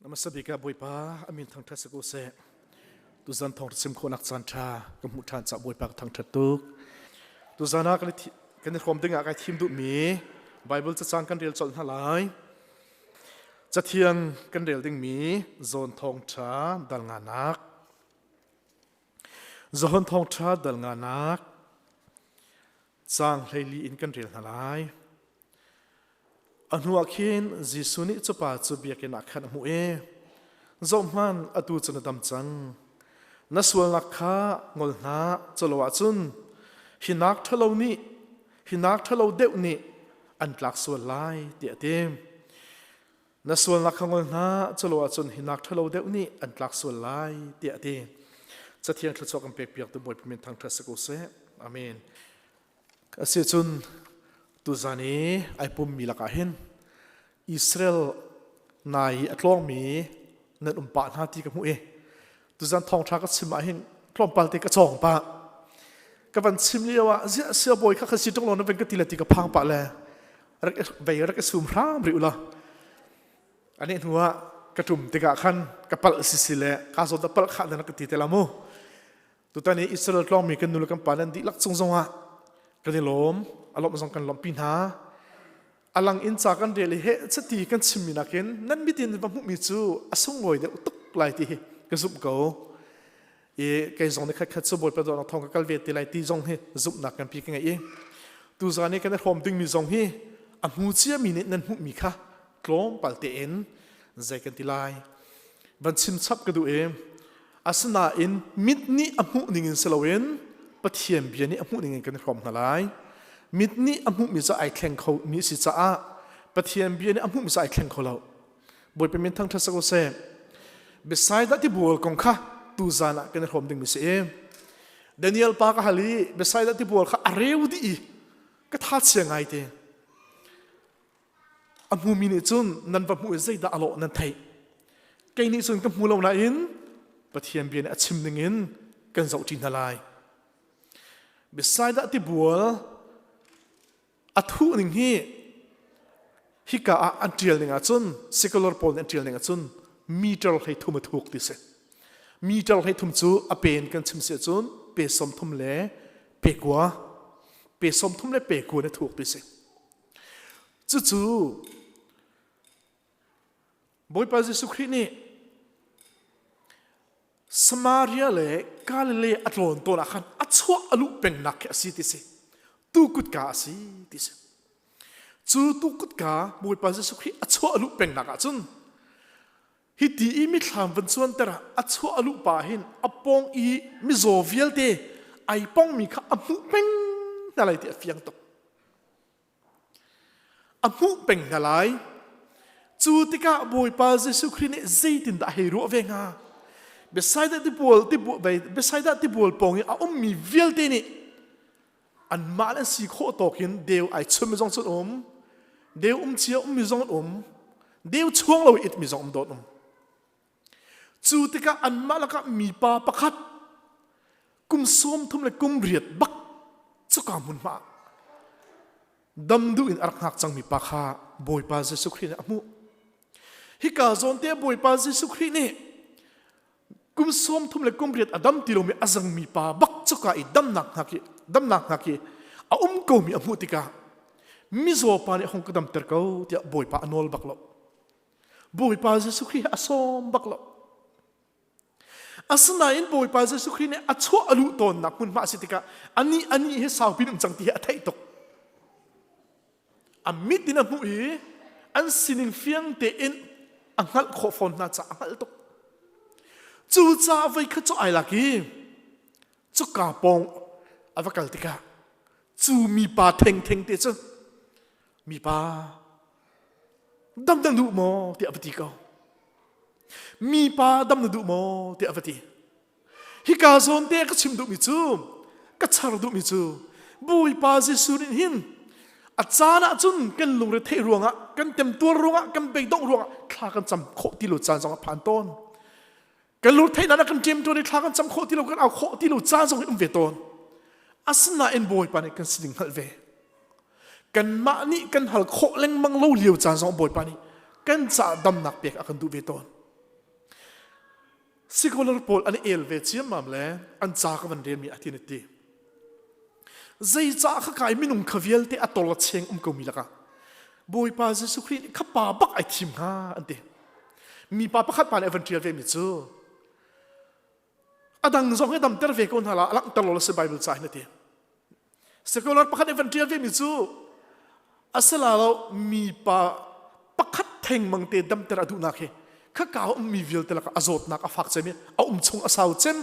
Hmasa bik ah Bawipa a min thangṭhat si ko seh. Tuzan thawng chim khawhnak caan ṭha ka hmuh ṭhan caah Bawipa ka thangṭhat tuk. Tuzan ah kan i hrawm ding ah kai thim duhmi Bible cacang kan rel colh hna lai. Cathiang kan rel dingmi Zawn Thawngṭha dal nganak. Johan Thawngṭha dal nganak caang 14 in kan rel hna lai. A hnuah khin Jesuh nih cu pa cu biakinn ah khan a hmuh i, Zohhmanh, atu cu na dam cang. Na sualnak kha ngol hna, culo ahcun hi nak ṭhalo nih hi nak ṭhalo deuh nih an tlak sual lai, tiah a ti. Na sualnak kha ngol hna, culo ahcun hi nak ṭhalo deuh nih an tlak sual lai, tiah a ti. Cathiang thluachuah kan pekpiaktu Bawipa min thangṭhat si ko seh. Amen. Asicun tuzan i ai pummi lakah hin Israel nai i a tlawngmi nan um pah hna ti ka hmuh i tuzan thawngṭha ka chim ah hin tlawmpal te ka cawng pah. Ka van chim lio ah ziah siabawi kha kha si ṭung lo na van ka ti le ti ka phang pah le rak vei rak i sum hram rih ula. Ani hnu ah ka ṭum tikah khan ka palh sisi le ka zawn da palh khah na ka ti te la mu. Tutan i Israel tlawngmi kan nu le kan pa nan dihlak cung zongah kan i lawm, a lawmh zong kan lawmhpi hna. A lang in ca kan rel i heh chati kan chimmi nakin nan mit in va hmuhmi cu a sunglawi deuh tuk lai ti hi ka zumh ko. I kei zong nih khat cu Bawipa dawtnak thawng ka kal ve te lai ti zong hi zumhnak nganpi ka ngei i tuzan i kan i hrawm dingmi zong hi a hmu ciami nih nan hmuhmi kha tlawmpal tein zei kan ti lai van chim chap ka duh i Asinain mit nih a hmuh ningin si loin Pathian bia nih a hmuh ningin kan i hrawm hna lai. Mit nih a hmuhmi cu ai thleng kho mi a si caah Pathian bia nih a hmuhmi cu ai thleng kho lo. Bawipa min thangṭhat sak u sih. Bethsaida tibual kong kha tuzan ah kan i hrawm dingmi si i Daniel pa ka hal i Bethsaida tibual kha a reu dih i ka tha chia ngai te. A hmumi nih cun nan va hmuh i zeidah a lawh nan theih. Kei nih cun ka hmu lo nain Pathian bia nih a chim ningin kan zohṭi hna lai. Bethsaida tibual a thuh ning hi hika ah an ṭial ning ahcun secular pawl nih an ṭial ning ahcun meter 30 a thuk ti si. Meter 30 cu a pen kan chim si ahcun pe 30 le pe kua pe 30 le pe kua na thuk ti si. Cucu Bawipa Jesuh Khrih nih Samaria le Galilee a tlawn tawn ah khan a chuah a luh pengnak khi a si ti si. Tu kutka a si ti si. Cu tu kutka Bawipa Jesuh Khrih a chuah a luh pengnak ah cun hi ti i mithlam van cuanter ah a chuah a luh pa hin a pawng i mizaw vialte ai pongmi kha a hmuh peng hna lai ti a fiang tuk. A hmuh peng hna lai. Cu tikah Bawipa Jesuh Khrih nih zeitindah a hei ruah ve hnga? Bethsaida tibual Bethsaida tibual pawng i a ummi vialte nih anmah le si khawh tawk in deu ai chunmi zong cun um, deu um cia ummi zong an um, deu chuang lo i itmi zong um dawt um. Cu tikah anmah lakah mipa pakhat kum 30 le kum riat bak cuka hmunhma ah dam duh in a rak hngak cangmi pa kha Bawipa Jesuh Khrih nih a hmuh. Hika zawn te Bawipa Jesuh Khrih nih kum 30 le kum riat a dam ti lomi a zangmi pa bak cuka i damnak hngak i damnak hngak i a um komi a hmuh tikah mizaw pa nih hong ka damter ko tiah Bawipa a nawl bak lo. Bawipa Jesuh Khrih a sawm bak lo. Asinain Bawipa Jesuh Khrih nih a chuah a luh tawnnak hmunhma a si tikah anih anih hi saupi um cang ti hi a theih tuk. A mit in a hmuh i an sining fiang tein a hngalh khawh fawn hna caah a hngalh tuk. Cucaah voi khat cu ai lak i cuka pawng a va kal tikah cu mipa thengtheng te cu mipa dam na duh maw tiah a va ti ko mipa dam na duh maw tiah a va ti hika zawn te ka chim duhmi cu ka char duhmi cu Bawipa Jesuh nih hin a caan ah cun kan lungre theih ruangah kan temtuar ruangah kan beidongh ruangah thla kan cam khawh ti lo caan zong a phan tawn Kan lur theihnak ah kan ṭemṭuan i thla kan cam khawh ti lo, kan au khawh ti lo caan zong hi um ve tawn. Asinain Bawipa nih kan sining hngalh ve. Kanmah nih kan hal khawh lengmang lo lio caan zong Bawipa nih kan caah damnak pek a kan duh ve tawn. Scholar pawl an el ve ciammam le an ca ka van relmi a ti na ti. Zeicah kha kai minung kha vialte a tol a cheng um komi lakah Bawipa Jesuh Khrih nih kha pa bak ai thim hnga an ti. Mipa pakhat pa nih a van ṭial vemi cu a dang zong hi damter ve ko hna la a langhter lo si Bible ca hin a ti. Secular pakhat nih van ṭial vemi cu a si la lo mipa pakhat thengmang te damter a duhnak hi khaka a ummi vialte lakah a zawtnak a fak cem i a um chung a sau cem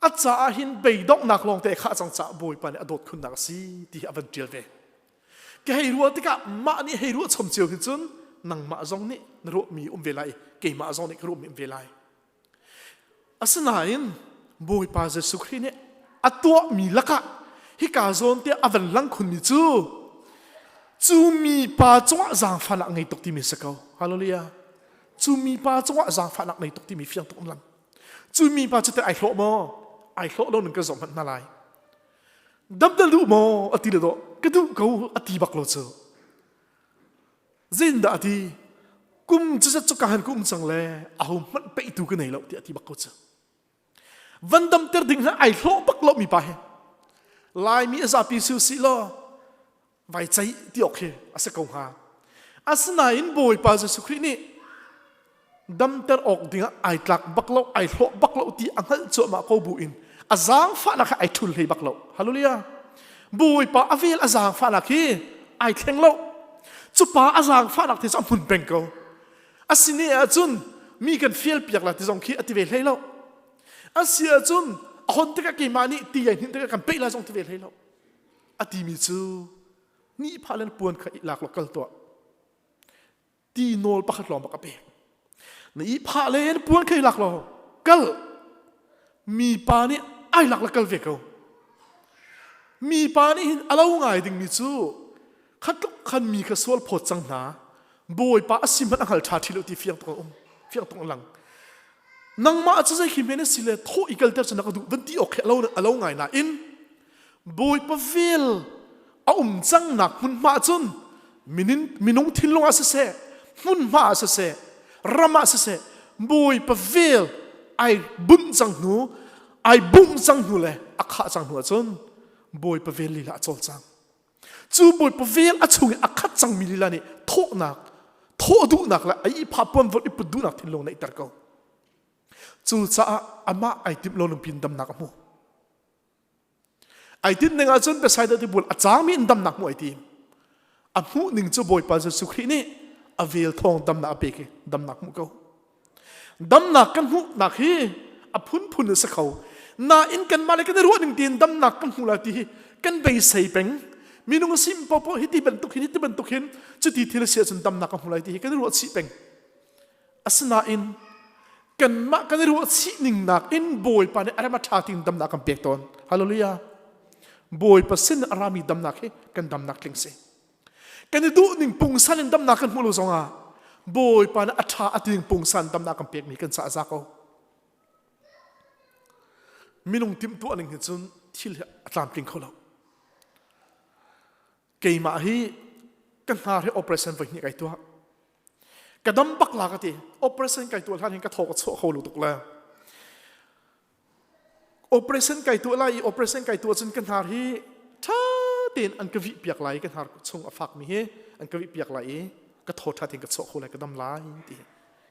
a caah hin beidonghnak lawng te khah cang caah Bawipa nih a dawt khunnak a si ti hi a van ṭial ve. Ka hei ruah tikah mah nih hei ruah chom cio hin cun nangmah zong nih na ruahmi um ve lai keimah zong nih ka ruahmi um ve lai. Asinain Bawipa Jesuh Khrih nih a tuahmi lakah hika zawn te a van lang khunmi cu cu mipa cungah zaangfahnak ngei tuk timi si ko. Hallelujah. Cu mipa cungah zaangfahnak ngei tuk timi fiang tuk um lang. Cu mipa cu teh ai hlawh maw? Ai hlawh lo ning ka zoh hmanh hna lai. Dam dah duh maw? A ti le dawh. Ka duh ko a ti bak lo cu. Zeitindah a ti? Kum cuzat cu ka han ka um cang le aho hmanh peihtu ka nei lo tiah a ti bak ko cu. Van damter ding hna ai hlawh bak lo mi pa hi. Laimi a zapi si usih law vai ceih ti awk khi a si ko hnga. Asinain Bawipa Jesuh Khrih nih damter awk dingah ai tlak bak lo, ai hlawh bak lo ti a hngalh cuahmah ko bu in a zaangfahnak kha ai ṭhul hlei bak lo. Hallelujah. Bawipa a vel a zaangfahnak hi ai thleng lo. Cu pa a zaangfahnak te cu a hmun peng ko. A si ne ahcun mi kan fial piak la ti zong khi a ti ve hlei lo. A si ahcun a hon tikah keimah nih ti ai hninh tikah kan peih lai zong ti ve hlei lo. A timi cu ni phah le puan kha i lak law kal tuah. Ti nawl pakhat lawng bak a pek. Na i phah le na puan kha i lak law kal. Mipa nih ai lak le kal ve ko. Mipa nih hin a lo ngai dingmi cu khatluk khan mi kha sual phawt cang hna. Bawipa a si hmanh a hngal ṭha ṭhi lo ti fiang tuk a um. Fiang tuk a lang. Nangmah cu zei khi men a si le thawh i kalter cu na ka duh van ti awk khi a lo, a lo ngai nain Bawipa vel a um cangnak hmunhma cun minung thinlung ah siseh hmunhma ah siseh ram ah siseh Bawipa vel ai bunh cang hnu ai bungh cang hnu le a khah cang hnu ahcun Bawipa vel lila a cawlcang cu Bawipa vel a chung i a khat cangmi lila nih thawhnak thawh duhnak le a ihphah puanvawlh i put duhnak thinlung neihter ko cucaah amah ai timh lo lungpin damnak a hmu Ai tinh ning ahcun Bethsaida tibual a cangmi in damnak hmuh ai tim. A hmuh ning cu Bawipa Jesuh Khrih nih a vel thawng damnak a pek i damnak hmuh ko. Damnak kan hmuhnak hi a phunphun a si kho. Nain kanmah le kan i ruah ning tein damnak kan hmu lai ti hi kan beisei peng. Minung a sim popoh hi ti bantuk hin hi ti bantuk hin cuti thil a si ahcun damnak ka hmu lai ti hi kan i ruah chih peng. Asinain kanmah kan i ruahchih ning nakin Bawipa nih a rem a ṭha tiin damnak kan pek tawn. Hallelujah. Bawipa sin a rami damnak hi kan damnak tling si. Kan i duh ning pungsan in damnak kan hmuh lo zongah Bawipa nih a ṭha a ti ning pungsan damnak kan pekmi kan caah za ko. Minung timhtuah ning hi cun thil hi a tlamtling kho lo. Keimah hi ka hnar hi operation voi hnih kai tuah. Ka dam bak la ka ti. Operation kai tuah hlan hin ka thaw ka chuah kho lo tuk le. Operation kai tuah lai i operation kai tuah cun ka hnar hi ṭha tein an ka vih piak lai i ka hnar chung a fakmi hi an ka vih piak lai i ka thaw ṭha tein ka chuah kho lai ka dam lai ti.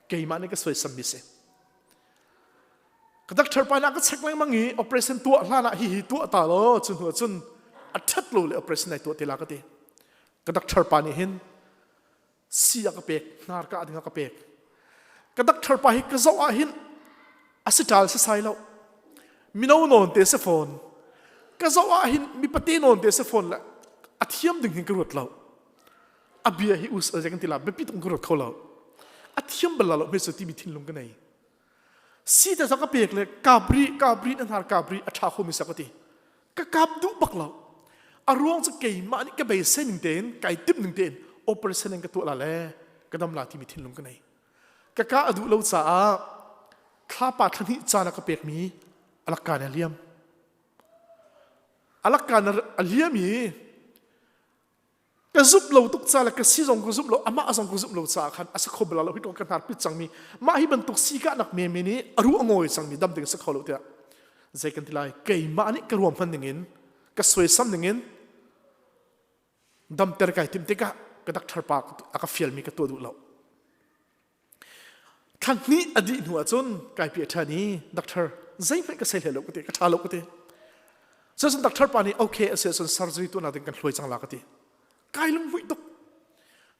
Keimah nih ka suaisammi si. Ka doctor pa nih a ka check lengmang i operation tuah hlan ah hihi tuah ta law cu hnu ah cun a ṭhat lo le operation nai tuah te la ka ti. Ka doctor pa nih hin si a ka pek hnar ka ding a ka pek ka doctor pa hi ka zoh ah hin a si ṭal si sai lo mino nawn te si fawn ka zoh ah hin mi pate nawn te si fawn le a thiam ding hin ka ruat lo a bia hi us a kan ti la biapi tuk ka ruat kho lo a thiam bal lo hme cu timi thinlung ka nei si te ka pek le kabri kabri na hnar kabri a ṭha kho mi sa ka ti Ka kap duh bak lo. A ruang cu keimah nih ka beisei ning tein, kai timh ning tein operation in ka tuah la le ka dam la timi thinlung ka nei. Ka ka a duh lo caah thlapa thlahnih caan a ka pekmi alakka nih a liam. Alakka a liam i. Ka zumh lo tuk ca le ka si zong ka zumh lo, amah zong ka zumh lo caah khan a si kho bal lo hi ka hnar pit cangmi mah hi bantuk si kahnak men men i a ruh a ngawi cangmi dam ding a si kho lo tiah zei kan ti lai keimah nih ka ruam hman ding in ka suaisam ding in damter kai tim tikah ka doctor pa a ka fialmi ka tuah duh lo. Thla hnih a dih hnu ahcun kai piah ṭhan i doctor zeihmanh ka sei hlei lo ka ti ka ṭha lo ka ti. Cun doctor pa nih okay a si ahcun surgery tuahnak ding kan hluai cang la ka ti. Kai lunghmuih tuk.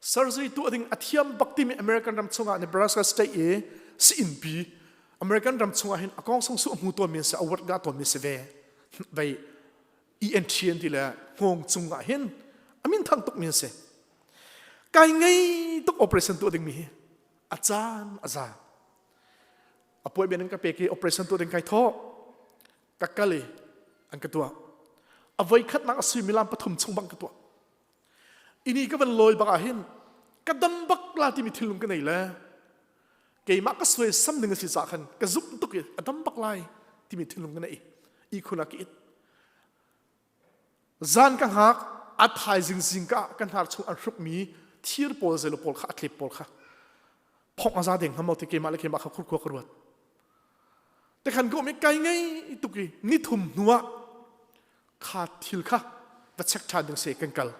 Surgery tuah ding a thiam bak timi American ram chungah Nebraska state i si-innpi American ram chungah hin a kong sung su a hmu tawnmi an si award ngah tawnmi si ve. Vei ENT an ti le hngawng cung ah hin a min thang tukmi an si. Kai ngei tuk operation tuah dingmi hi a caan a za. Appointment an ka pek i operation tuah ding kai thawh. Ka kal i an ka tuah. A voi khatnak a suimilam pathum chung bang ka tuah. Ini ka van lawi bak ah hin ka dam bak la timi thinlung ka nei le keimah ka suai sam ding a si caah khan ka zumh tuk i a dam bak lai timi thinlung ka nei. Ihkhun ah ka it. Zan ka hngak a thaizing zingka ah ka hnar chung an hrukmi thir pawl zelo pawl kha a tlep pawl kha phongh a za deng hnga maw ti keimah le keimah kha khurkhua ka ruat. Tekhan ka um i kai ngei tuk i nithum hnu ah kha thil kha va check ṭhan ding se kan kal.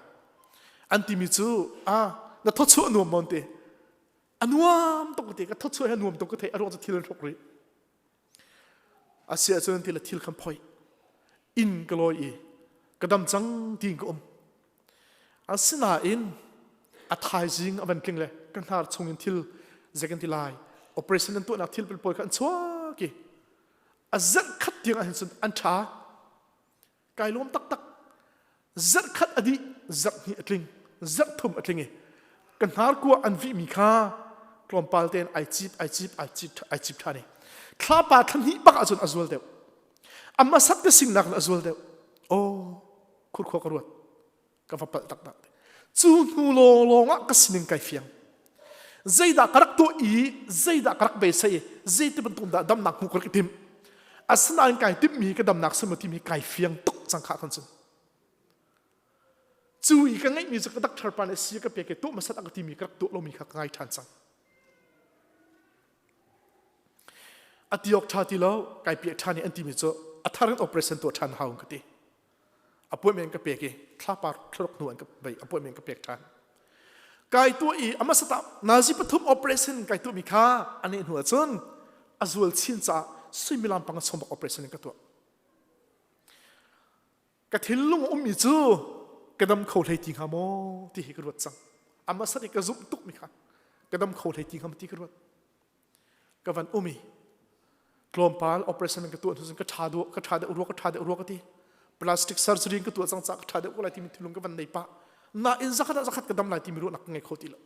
An timi cu ah na thawchuah nuam maw an ti. A nuam tuk ka ti ka thawchuah hi a nuam tuk ka thei a ruang cu thil an hruk rih. A si ahcun ti le thil khan phoih. Inn ka lawi i ka dam cang tiin ka um. Asinain a thaizing a van tling le ka hnar chungin thil zei kan ti lai operation an tuahnak thil pawl kha an chuak i a zarh khat tiang ah hin cun an ṭha. Kai lawm taktak. Zarh khat a dih, zarh hnih a tling, zarh thum a tling i ka hnarkua an vihmi kha tlawmpal tein ai cip, ai cip, ai cip, ai cip ṭhan i thlapa thla hnih bak ahcun a zual deuh. A hmasat ka singnak in a zual deuh. Aw, khurkhua ka ruat. Ka va palh taktak. Cu hnu lawnglawng ah ka sining kai fiang. Zeidah ka rak tuah i zeidah ka rak beisei i zeiti bantuk dah damnak hmuh ka rak i timh. Asinain kai timhmi ka damnak si maw timi kai fiang tuk cang kha khan cun. Cu i ka ngeihmi cu ka doctor pa nih si ka pek i tuah hmasat a ka timi ka rak tuah lomi kha ka ngai ṭhan cang. A ti awk ṭha ti lo, kai piah ṭhan i an timi cu a thar in operation tuah ṭhan hau ka ti. Appointment ka pek i thlapar thlaruk hnu an ka bei appointment ka pek ṭhan. Kai tuah i a hmasat ah nazi pathum operation kai tuahmi kha a neh hnu ahcun a zual chin caah suimilam panga chung bak operation in ka tuah. Ka thinlung a ummi cu ka dam kho hlei ti hnga maw ti hi ka ruat cang. A hmasat i ka zumh tukmi kha ka dam kho hlei ti hnga maw ti ka ruat. Ka van um i tlawmpal operation ka tuah hnu cun ka ṭha deuh ka ṭha deuh rua ka ṭha deuh rua ka ti. Plastic surgery ka tuah cang caah ka ṭha deuh ko lai timi thinlung ka van nei pah. Nain zakhat ah zakhat ka dam lai timi ruahnak ka ngei kho ti lo.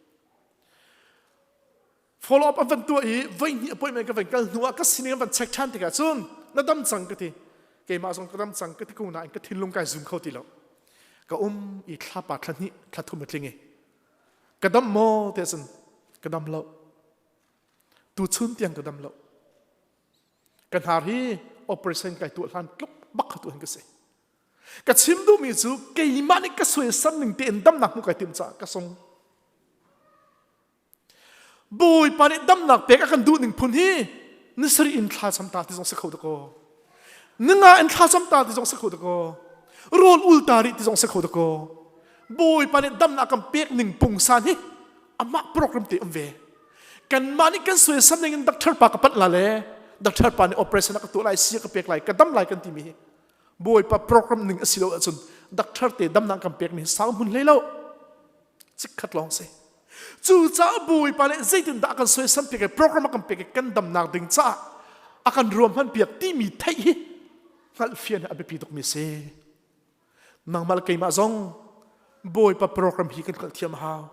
Follow up an van tuah i voi hnih appointment ka van kal hnu ah ka sining an van check ṭhan tikah cun na dam cang ka ti. Keimah zong ka dam cang ka ti ko nain ka thinlung kai zum kho ti lo. Ka um i thlapa thla hnih thla thum a tling i ka dam maw tiah cun ka dam lo. Tuchun tiang ka dam lo. Ka hnar hi operation kai tuah hlan tluk bak kha tuah ka si. Ka chim duhmi cu keimah nih ka suaisam ning tein damnak hmuh kai timh caah ka sung. Bawipa nih damnak pek a kan duh ning phun hi ni sarih in thla cam ta ti zong si kho dakaw. Ni nga in thla cam ta ti zong si kho dakaw. Rawl ul ta rih ti zong si kho dakaw. Bawipa nih damnak kan pek ning pungsan hi amah program te um ve. Kanmah nih kan suaisam ning in doctor pa ka panh la le doctor pa nih operation a ka tuah lai si a ka pek lai ka dam lai kan timi hi Bawipa program ning a si lo ahcun doctor te damnak kan pek mi hi sau hmun hlei lo chikkhat lawng si. Cucaah Bawipa nih zeitindah a kan suaisam piak i program a kan pek i kan damnak ding caah a kan ruahman piak timi theih hi hngalhfian hi a biapi tukmi a si. Nangmah le keimah zong Bawipa program hi kan hngalhthiam a hau.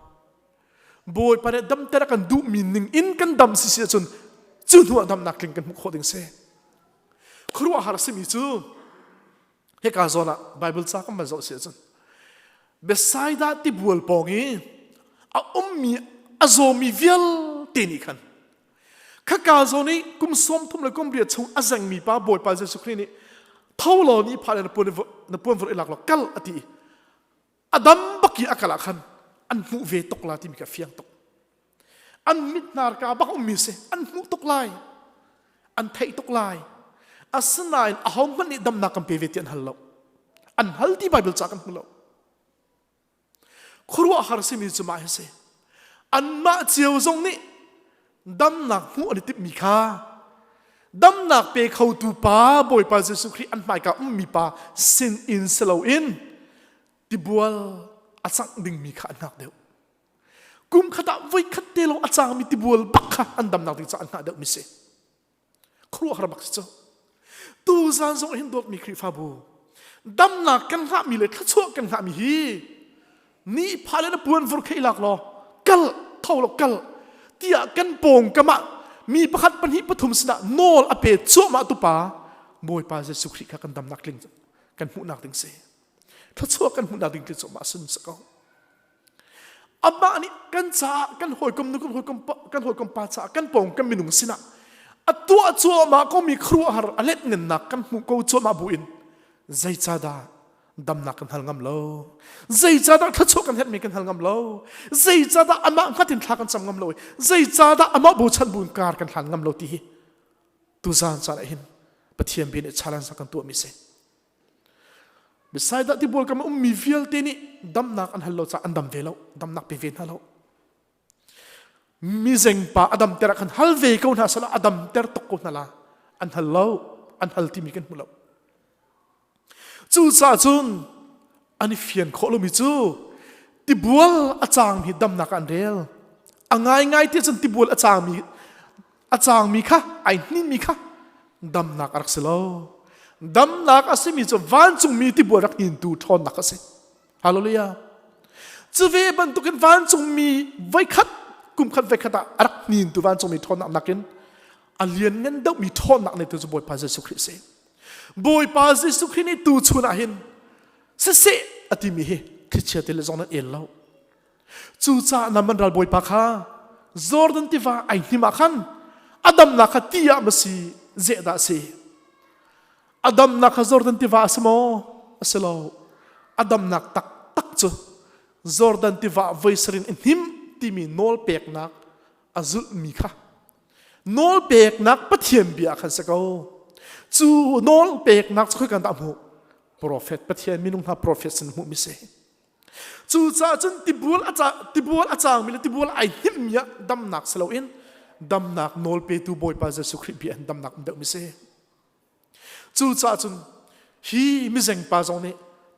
Bawipa nih damter a kan duhmi ning in kan dam si si ahcun cu hnu ah damnak tling kan hmuh khawh ding si. Khuaruahhar a simi cu hika zawn ah Bible ca kan van zoh si ahcun Bethsaida tibual pawng i a ummi a zawmi vialte nih khan Khaka zawn i kum 30 le kum riat chung a zengmi pa Bawipa Jesuh Khrih nih tho law ni phah le na puan na puan vur i lak law kal a ti. A dam bak. bak i a kal ah khan an hmuh ve tuk la timi kha fiang tuk. An mit hnarka bak ummi si an hmuh tuk lai. An theih tuk lai. Asinain ahohmanh nih damnak kan pe ve ti an hal lo. An hal ti Bible ca kan hmu lo. Khuaruahhar simi cu mah hi si. Anmah cio zong nih damnak hmuh an i timhmi kha damnak pe khotu pa Bawipa Jesuh Khrih an hmaika ummi pa sin in si loin tibual a cangh dingmi kha an hngak deuh. Kum khat ah voikhat te lawng a cangmi tibual bak kha an damnak ding caah an hngah deuhmi si. Khuaruahhar bak si cu. Tuzan zong hin dawtmi Khrihfabu damnak kan hngahmi le thluachuah kan hngahmi hi ni pha le na puan vur khei lak law kal tho law kal tiah kan pawng kam ah mi pakhat pahnih pathum sinah nawl a pe cuahmah tu pa Bawipa Jesuh Khrih kha kan damnak tling kan hmuhnak ding si thluachuah kan hmuhnak ding tling cuahmah sun si ko Amah nih kan caah kan hawikom nu kan hawikom pa kan hawikom pa caah kan pawng kan minung sinah a tuah cuahmah komi khuaruahhar a let ngannak kan hmuh ko cuahmah buin zeicahdah damnak kan hal ngam lo? Zeicahdah thluachuah kan herhmi kan hal ngam lo? Zeicahdah amah hngat in thla kan cam ngam lo? Zeicahdah amah bochan buin kar kan hlan ngam lo ti hi tuzaan caan ah hin Pathian bia nih challenge kan tuahmi si. Bethsaida tibual kam a ummi vialte nih damnak an hal lo caah an dam ve lo, damnak pe ve hna lo. Mizeng pa a damter ah khan hal ve ko hna sala a damter tuk ko hna la. An hal lo, an hal timi kan hmu lo. Cucaah cun an i fian khawh lomi cu tibual a cangmi damnak ah an rel. A ngaingai ti cun tibual a cangmi a cangmi kha ai hninmi kha damnak a rak si lo damnak a simi cu vancungmi tibual rak hnintu ṭhawnnak a si hallelujah cu ve bantukin vancungmi voikhat kumkhat voikhat ah a rak hnintu vancungmi ṭhawnnak nakin a lianngan deuhmi ṭhawnnak neitu cu Bawipa Jesuh Khrih a si Bawipa Jesuh Khrih nih tu chun ah hin siseh a timi hi thlichia te le zong nan el lo Cucaah Naaman ralbawipa kha Jordan tiva ai hnim ah khan a damnak kha ti ah ma si zehdah a si? A damnak kha Jordan tiva a si maw? A si lo. A damnak taktak cu Jordan tiva voi sarin i hnim timi nawl peknak a zulhmi kha nawl peknak Pathian bia khan si ko. Cu nawl peknak cu khoikan dah hmuh? Profet Pathian minung hna profet sin hmuhmi si. Cucaah cun tibual a ca tibual a cangmi le tibual ai hnimmi ah damnak si loin damnak nawl petu Bawipa Jesuh Khrih bia in damnak um deuhmi si. Cucaah cun hi mizeng pa zong nih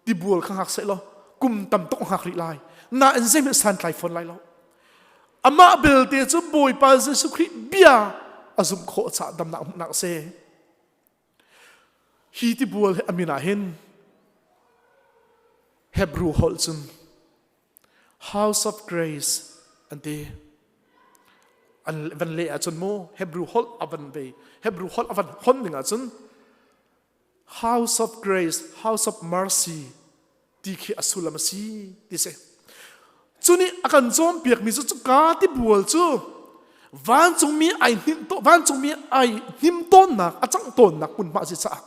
tibual kha hngak seh law kum tam tuk hngak rih lai. Nain zeihmanh santlai fawn lai lo. Amah belte cu Bawipa Jesuh Khrih bia a zumh khawh caah damnak hmuhnak a si. Hi tibual hi a min ah hin Hebrew holh cun House of Grace an ti. An van leh ahcun mu Hebrew holh a van ve Hebrew holh a van hon ning ahcun House of Grace, House of Mercy ti khi a sullam a si ti si cu nih a kan cawnpiakmi cu cuka tibual cu vancungmi ai hnim to vancungmi ai hnim tawnnak a cangh tawnnak hmunhma a si caah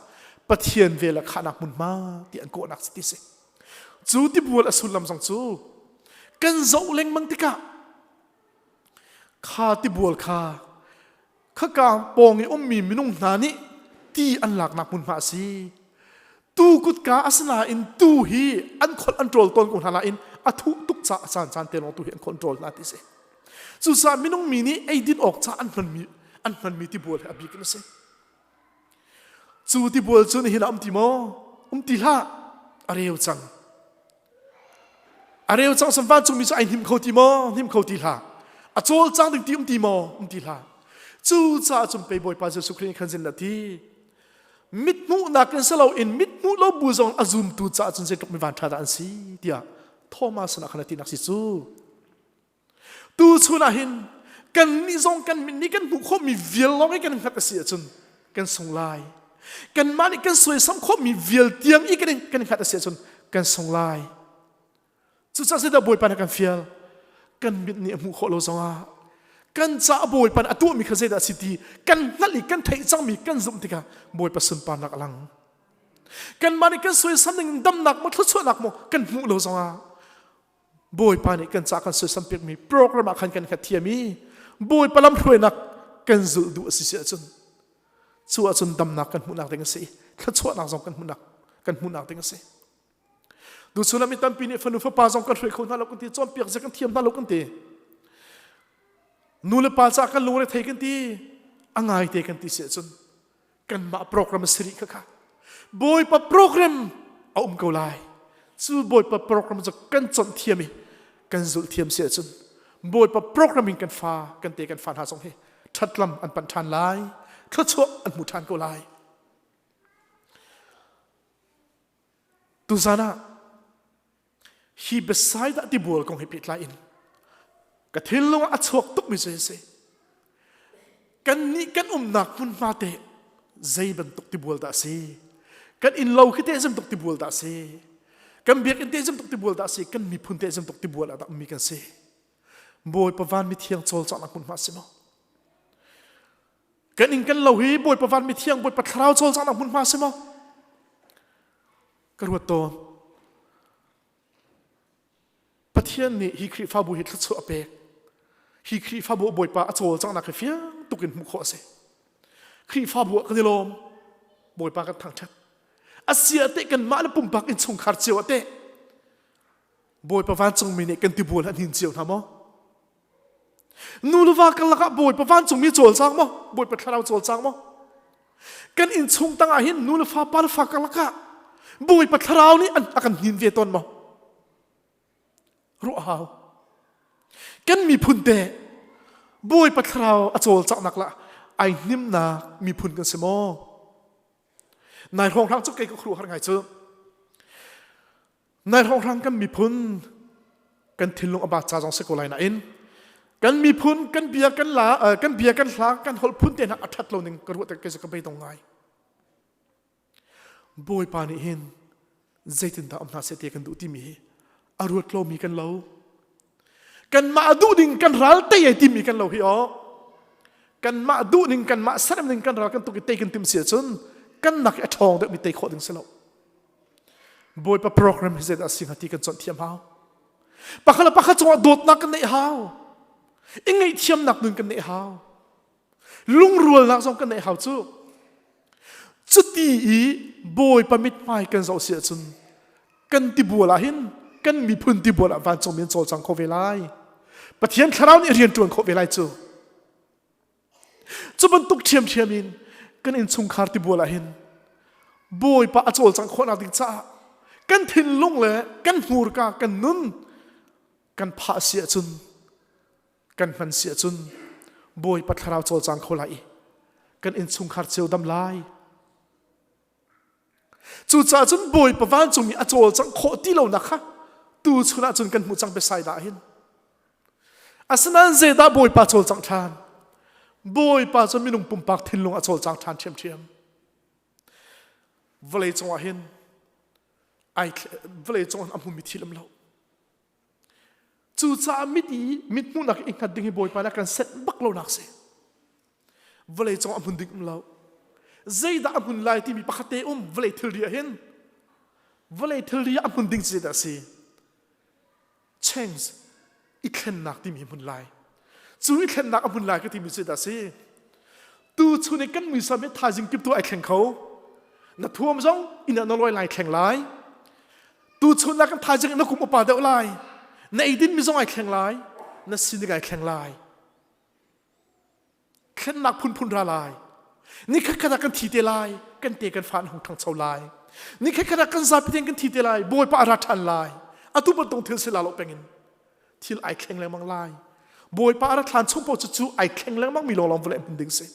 Pathian vel a khahnak hmunhma ti an kawhnak ti si cu tibual a sullam zong cu kan zoh lengmang tikah kha tibual kha Khaka pawng i ummi minung hna nih ti an laknak hmunhma a si. Tu kutka a si nain tu hi an kholh an ṭawl tawn ko hna nain a thuh tuk caah a caancaan te lawng tu hi an kholh an ṭawl hna ti si. Cucaah minung mi nih eidin awk ca an hmanmi an hmanmi tibual hi a bik in a si. Cu tibual cu nihin ah um ti maw? Um ti hlah. A reu cang. A reu cang sam vancungmi cu ai hnim kho ti maw? Hnim kho ti hlah. A cawlcang ding ti um ti maw? Um ti hlah. Cucaah cun pei Bawipa Jesuh Khrih nih khan zin a ti. Mithmuhnak in si loin mithmuh lo bu zong a zumtu caah cun zeitluk mi vanṭha dah an si tiah Thomas sinah khan a tinak si cu. Tu chun ah hin kannih zong kan mit nih kan hmuh khawhmi vial lawng i kan hngat a si ahcun kan sung lai. Kanmah nih kan suaisam khawhmi vial tiang i kan kan hngat a si ahcun kan sung lai. Cucaah zeidah Bawipa nih kan fial? Kan mit nih a hmuh khawh lo zongah kan caah Bawipa nih a tuahmi kha zeidah a si ti kan hngalh i kan theih cangmi kan zumh tikah Bawipa sunparnak a lang. Kanmah nih kan suaisam ning damnak maw thluachuahnak maw kan hmuh lo zongah. Bawipa nih kan ca kan suaisam piakmi program ah khan kan khat thiam i Bawipa lamhruainak kan zulh duh a si si ahcun cu ahcun damnak kan hmuhnak ding a si thluachuahnak zong kan hmuhnak kan hmuhnak ding a si. Tuchun ah mi tampi nih fanu fapa zong kan hruai kho hna lo kan ti cawnpiak zia kan thiam hna lo kan ti. Nu le pa caah kan lungre thei kan ti a ngai te kan ti si ahcun kanmah program a si rih kha kha Bawipa program a um ko lai. Cu Bawipa program cu kan conh thiam i kan zulh thiam si ahcun Bawipa program in kan fa kan te kan fa hna zong hi ṭhatlam an panh ṭhan lai thluachuah an hmu ṭhan ko lai. Tuzan ah hi Bethsaida tibual kong he pehtlai in ka thinlung ah a chuak tukmi cu hi si. Kannih kan umnak hmunhma te zei bantuk tibual dah a si? Kan innlo khi te zei bantuk tibual dah a si? Kan biakinn te zei bantuk tibual dah a si? Kan miphun te zei bantuk tibual ah dah ummi kan si? Bawipa van mithiang cawlcanghnak hmunhma a si maw? Kan inn kan lo hi Bawipa van mithiang Bawipa thlarau cawlcanghnak hmunhma a si maw? Ka ruat tawn. Pathian nih hi Khrihfabu hi thluachuah a pek. Hi Khrihfabu Bawipa a cawlcanghnak hi fiang tuk in hmuh khawh a si. Khrihfabu ah kan i lawm. Bawipa kan thangṭhat. A si ah teh kanmah le pumpak innchungkhar cio ah teh Bawipa vancungmi nih kan tibual an hin cio hna maw? Nu le va karlak ah Bawipa vancungmi cawlcang maw? Bawipa thlarau cawlcang maw? Kan innchung tang ah hin nu le fa pa le fa karlak ah Bawipa thlarau nih a kan hnin ve tawn maw? Ruah hau. Kan miphun te Bawipa thlarau a cawlcanghnak lah ai hnimnak miphun kan si maw? Nai hrawnghrang cu kei ka khuaruahhar ngai cu. Nai hrawnghrang kan miphun kan thinlung a bat ca zong si ko lai nain kan miphun kan bia kan la kan bia kan hla kan holh phun te hna a ṭhat lo ning ka ruah tik ka beidong ngai. Bawipa nih hin zeitindah um hna seh ti kan duh timi hi a ruat lomi kan lo. Kanmah duh ding kan ral tei ai timi kan lo hi aw. Kanmah duh ning kanmah serem ning kan ral kan tuk i tei kan tim si ahcun kan nak i a ṭhawng deuhmi tei khawh ding si lo. Bawipa program hi zeidah a si hnga ti kan cawnh thiam hau. Pakhat le pakhat cungah dawtnak kan neih hau. I ngaihthiamnak nun kan neih hau. Lungrualnak zong kan neih hau cu. Cuti i Bawipa mithmai kan zoh si ahcun kan tibual ah hin kan miphun tibual ah vancungmi an cawlcang kho ve lai. Pathian thlarau nih rian ṭuan khawh ve lai cu. Cu bantuk ṭhiamṭhiam in kan innchungkhar tibual ah hin Bawipa a cawlcangh khawhnak ding caah kan thinlung le kan hmurka kan nun kan phah si ahcun kan hman si ahcun Bawipa thlarau cawlcang kho lai i kan innchungkhar cio dam lai. Cucaah cun Bawipa vancungmi a cawlcangh khawh ti lonak kha tu chun ah cun kan hmuh cang Bethsaida ah hin. Asinain zeidah Bawipa cawlcangh ṭhan? Bawipa cu minung pumpak thinlung a cawlcang ṭhan ṭhiamṭhiam. Vawlei cungah hin ai vawlei cungah a hmumi thil um lo. Cucaah mit i mit hmuhnak i hngat ding hi Bawipa nih a kan senh bak lonak si. Vawlei cung a hmun ding um lo. Zeidah a hmun lai timi pakhat te um vawlei thilri ah hin vawlei thilri ah a hmun ding cu zeidah a si? Change i thlennak timi hmun lai. Cu i thlennak a hmun lai ka timi cu zeidah a si? Tu chun i kan muisam hi thaizing kip tu ai thleng kho. Na thuam zong inn ah na lawi lai thleng lai. Tuchun ah kan thaizing na kum upa deuh lai. Na eidin mi zong ai thleng lai. Na sining ai thleng lai. Thlennak phunphun ra lai. Ni khat khat ah kan thi te lai. Kan te kan fa an hung ṭhangcho lai. Ni khat khat ah kan zapi tein kan thi te lai. Bawipa a ra ṭhan lai. Atu bantuk thil si la lo pengin thil ai thleng lengmang lai. Bawipa a ra thlan chung paoh cu cu ai thleng lengmang mi lawnglawng vawlei hmun ding si.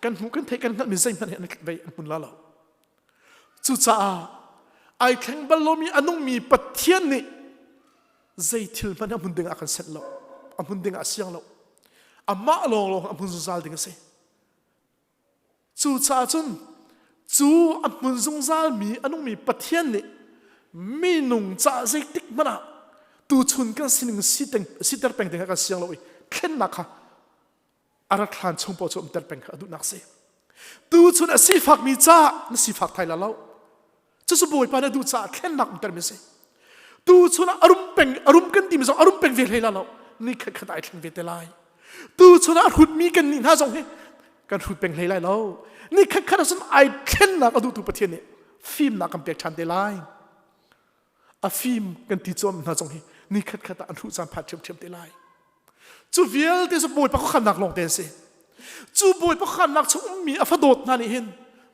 Kan hmuh kan theih kan hngalh mi zeihmanh hi an vei an hmun la lo. Cucaah ai thleng bal lomi a nungmi Pathian nih zei thil hmanh a hmun ding ah kan senh lo. A hmun ding ah a siang lo. Amah lawnglawng a hmun zungzal ding a si. Cucaah cun cu a hmun zungzalmi a nungmi Pathian nih minung caah zeitik hmanh ah tuchun kan sining siter peng ding ah kan siang lo i thlennak kha a rak hlan chung paoh cu umter peng kha a duhnak si. Tuchun a sifakmi caah na sifak thai la lo. Cucu Bawipa na duh caah thlennak umter mi si. Tu chun ah a rum peng a rum kan timi zong a rum peng ve hlei la lo. Ni khat khat ai thleng ve te lai. Tu chun ah a hrutmi kan nih hna zong hi kan hrut peng hlei lai lo. Ni khat khat ah cun ai thlennak a duhtu Pathian nih fimnak kan pek ṭhan te lai. A fim kan ti cuam hna zong hi ni khat khat ah an hruh caan phan ṭhiamṭhiam te lai. Cu vialte cu Bawipa khuakhannak lawng te an si. Cu Bawipa khuakhannak chung ummi a fadawt hna nih hin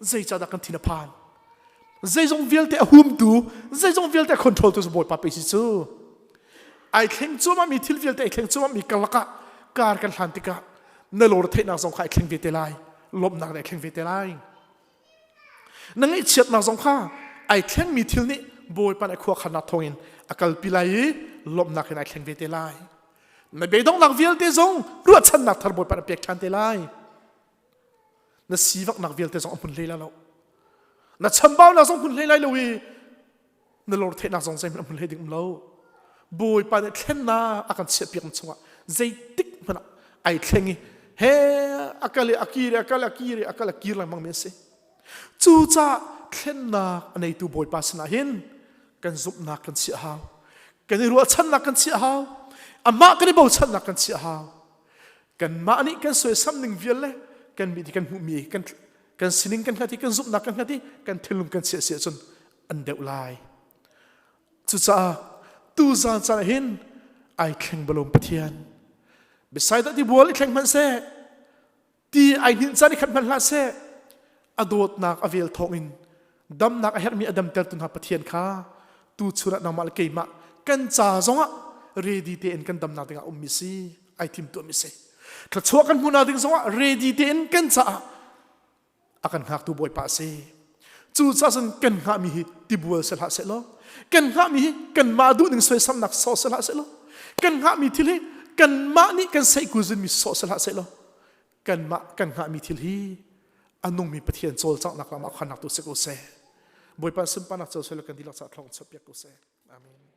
zeicahdah kan thin a phan? Zeizong vialte a humtu, zeizong vialte a control tu cu Bawipa pe si cu. Ai thleng cuahmahmi thil vialte ai thleng cuahmahmi karlak ah kar kan hlan tikah na lawr theihnak zong kha ai thleng ve te lai. Lawmhnak ai thleng ve te lai. Na ngaihchiatnak zong kha ai thlengmi thil nih Bawipa nih khuakhannak thawngin a kalpi lai i lawmhnak in ai thleng ve te lai. Na beidonghnak vialte zong ruahchannak thar Bawipa nih a pek ṭhan te lai. Na sivaknak vialte zong a hmun hlei lai lo. Na chambaunak zong hmun hlei lai lo i na lor theihnak zong zeihmanh a hmun hlei ding um lo. Bawipa nih thlennak a kan chiahpiak chungah zeitik hmanh ah ai thleng i he a kal i a kir i a kal a kir i a kal a kir lengmang mi a si. Cucaah thlennak a neitu Bawipa sinah hin kan zumhnak kan chiah hau. Kan i ruahchannak kan chiah hau. Amah kan i bochannak kan chiah hau. Kanmah nih kan soisam ning vial le kan mi kan hmuhmi kan kan sining kan hngat i kan zumhnak kan hngat i kan thinlung kan chiah si ahcun an deuh lai. Cucaah tuzaan caan ah hin ai thleng balom Pathian. Besai dah ti bual i thleng hmanh seh, ti ai hninh caan i khat hmanh hlah seh, a dawtnak a vel thawngin damnak a herhmi a damtertu hna Pathian kha tu chun ah nangmah le keimah kan ca zongah ready tein kan damnak dingah ummi si ai thim tuahmi si. Thluachuah kan hmuhnak ding zongah ready tein kan caah a kan hngaktu Bawipa a si. Cucaah cun kan hngahmi hi tibual si hlah sehlaw, kan hngahmi hi kanmah duhning soisamnak sawh si hlah sehlaw, kan hngahmi thil hi kanmah nih kan seihkuzunmi sawh si hlah sehlaw, kanmah kan hngahmi thil hi a nungmi Pathian cawlcanghnak lam ah khannak tu si ko seh. Bawipa sunparnak co seh kan dihlak caah thlong chap piak ko seh. Amen.